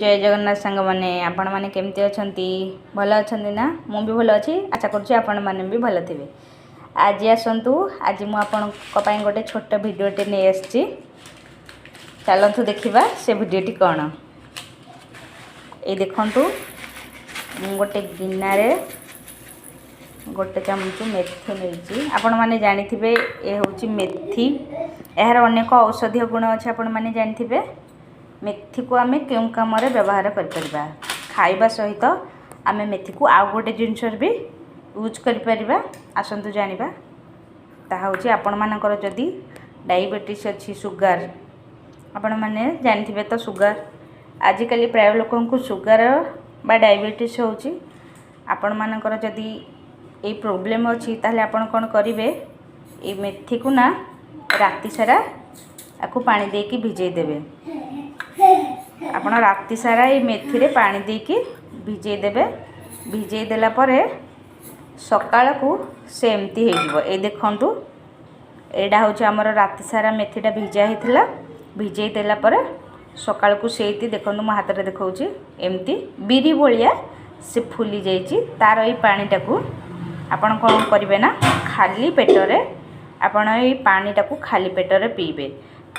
ଜୟ ଜଗନ୍ନାଥ ସାଙ୍ଗମାନେ। ଆପଣମାନେ କେମିତି ଅଛନ୍ତି? ଭଲ ଅଛନ୍ତି ନା? ମୁଁ ବି ଭଲ ଅଛି। ଆଶା କରୁଛି ଆପଣମାନେ ବି ଭଲ ଥିବେ। ଆଜି ଆସନ୍ତୁ, ଆଜି ମୁଁ ଆପଣଙ୍କ ପାଇଁ ଗୋଟେ ଛୋଟ ଭିଡ଼ିଓଟେ ନେଇ ଆସିଛି। ଚାଲନ୍ତୁ ଦେଖିବା ସେ ଭିଡ଼ିଓଟି କ'ଣ। ଏଇ ଦେଖନ୍ତୁ, ମୁଁ ଗୋଟେ ଗିନାରେ ଗୋଟେ ଚାମଚ ମେଥି ନେଇଛି। ଆପଣମାନେ ଜାଣିଥିବେ, ଏ ହେଉଛି ମେଥି। ଏହାର ଅନେକ ଔଷଧୀୟ ଗୁଣ ଅଛି। ଆପଣମାନେ ଜାଣିଥିବେ, ମେଥିକୁ ଆମେ କେଉଁ କାମରେ ବ୍ୟବହାର କରିପାରିବା। ଖାଇବା ସହିତ ଆମେ ମେଥିକୁ ଆଉ ଗୋଟେ ଜିନିଷରେ ବି ୟୁଜ୍ କରିପାରିବା। ଆସନ୍ତୁ ଜାଣିବା। ତାହା ହେଉଛି, ଆପଣମାନଙ୍କର ଯଦି ଡାଇବେଟିସ୍ ଅଛି, ସୁଗାର, ଆପଣମାନେ ଜାଣିଥିବେ ତ ସୁଗାର, ଆଜିକାଲି ପ୍ରାୟ ଲୋକଙ୍କୁ ସୁଗାର ବା ଡାଇବେଟିସ୍ ହେଉଛି। ଆପଣମାନଙ୍କର ଯଦି ଏଇ ପ୍ରୋବ୍ଲେମ୍ ଅଛି, ତାହେଲେ ଆପଣ କ'ଣ କରିବେ? ଏଇ ମେଥିକୁ ନା ରାତି ସାରା ଆକୁ ପାଣି ଦେଇକି ଭିଜେଇ ଦେବେ। ଆପଣ ରାତି ସାରା ଏଇ ମେଥିରେ ପାଣି ଦେଇକି ଭିଜେଇ ଦେବେ। ଭିଜେଇ ଦେଲା ପରେ ସକାଳକୁ ସେ ଏମିତି ହେଇଯିବ। ଏଇ ଦେଖନ୍ତୁ, ଏଇଟା ହେଉଛି ଆମର ରାତି ସାରା ମେଥିଟା ଭିଜା ହେଇଥିଲା। ଭିଜେଇ ଦେଲା ପରେ ସକାଳକୁ ସେଇତି ଦେଖନ୍ତୁ, ମୋ ହାତରେ ଦେଖାଉଛି, ଏମିତି ବିରି ଭଳିଆ ସେ ଫୁଲି ଯାଇଛି। ତାର ଏଇ ପାଣିଟାକୁ ଆପଣ କ'ଣ କରିବେ ନା, ଖାଲି ପେଟରେ ଆପଣ ଏଇ ପାଣିଟାକୁ ଖାଲି ପେଟରେ ପିଇବେ।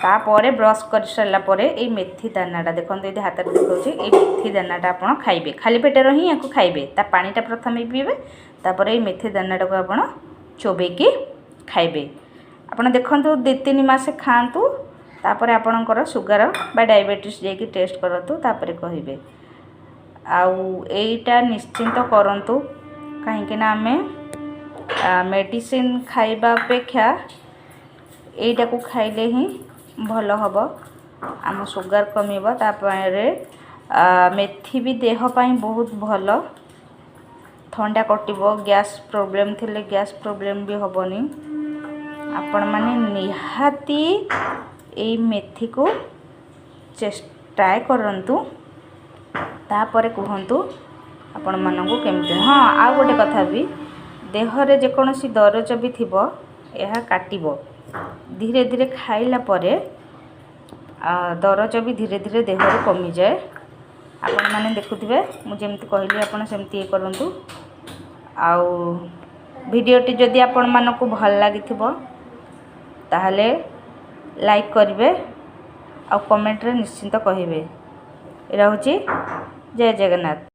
ତାପରେ ବ୍ରସ୍ କରିସାରିଲା ପରେ ଏଇ ମେଥି ଦାନାଟା ଦେଖନ୍ତୁ, ଏଇଠି ହାତରେ ଦେଖାଉଛି, ଏଇ ମେଥି ଦାନାଟା ଆପଣ ଖାଇବେ। ଖାଲି ପେଟରେ ହିଁ ୟାକୁ ଖାଇବେ। ତା ପାଣିଟା ପ୍ରଥମେ ପିଇବେ, ତାପରେ ଏଇ ମେଥି ଦାନାଟାକୁ ଆପଣ ଚୋବେଇକି ଖାଇବେ। ଆପଣ ଦେଖନ୍ତୁ, 2-3 ମାସ ଖାଆନ୍ତୁ, ତାପରେ ଆପଣଙ୍କର ସୁଗାର ବା ଡାଇବେଟିସ୍ ଯାଇକି ଟେଷ୍ଟ କରନ୍ତୁ, ତାପରେ କହିବେ। ଆଉ ଏଇଟା ନିଶ୍ଚିନ୍ତ କରନ୍ତୁ, କାହିଁକିନା ଆମେ ମେଡ଼ିସିନ ଖାଇବା ଅପେକ୍ଷା ଏଇଟାକୁ ଖାଇଲେ ହିଁ ଭଲ ହେବ, ଆମ ସୁଗାର କମିବ। ତାପରେ ମେଥି ବି ଦେହ ପାଇଁ ବହୁତ ଭଲ। ଥଣ୍ଡା କଟିବ, ଗ୍ୟାସ୍ ପ୍ରୋବ୍ଲେମ୍ ଥିଲେ ଗ୍ୟାସ୍ ପ୍ରୋବ୍ଲେମ୍ ବି ହେବନି। ଆପଣମାନେ ନିହାତି ଏଇ ମେଥିକୁ ଟ୍ରାଏ କରନ୍ତୁ, ତାପରେ କୁହନ୍ତୁ ଆପଣମାନଙ୍କୁ କେମିତି। ହଁ, ଆଉ ଗୋଟେ କଥା ବି, ଦେହରେ ଯେକୌଣସି ଦରଜ ବି ଥିବ, ଏହା କାଟିବ। ଧୀରେ ଧୀରେ ଖାଇଲା ପରେ ଦରଜ ବି ଧୀରେ ଧୀରେ ଦେହରୁ କମିଯାଏ। ଆପଣମାନେ ଦେଖୁଥିବେ, ମୁଁ ଯେମିତି କହିଲି ଆପଣ ସେମିତି ଇଏ କରନ୍ତୁ। ଆଉ ଭିଡ଼ିଓଟି ଯଦି ଆପଣମାନଙ୍କୁ ଭଲ ଲାଗିଥିବ, ତାହେଲେ ଲାଇକ୍ କରିବେ ଆଉ କମେଣ୍ଟରେ ନିଶ୍ଚିନ୍ତ କହିବେ। ରହୁଛି, ଜୟ ଜଗନ୍ନାଥ।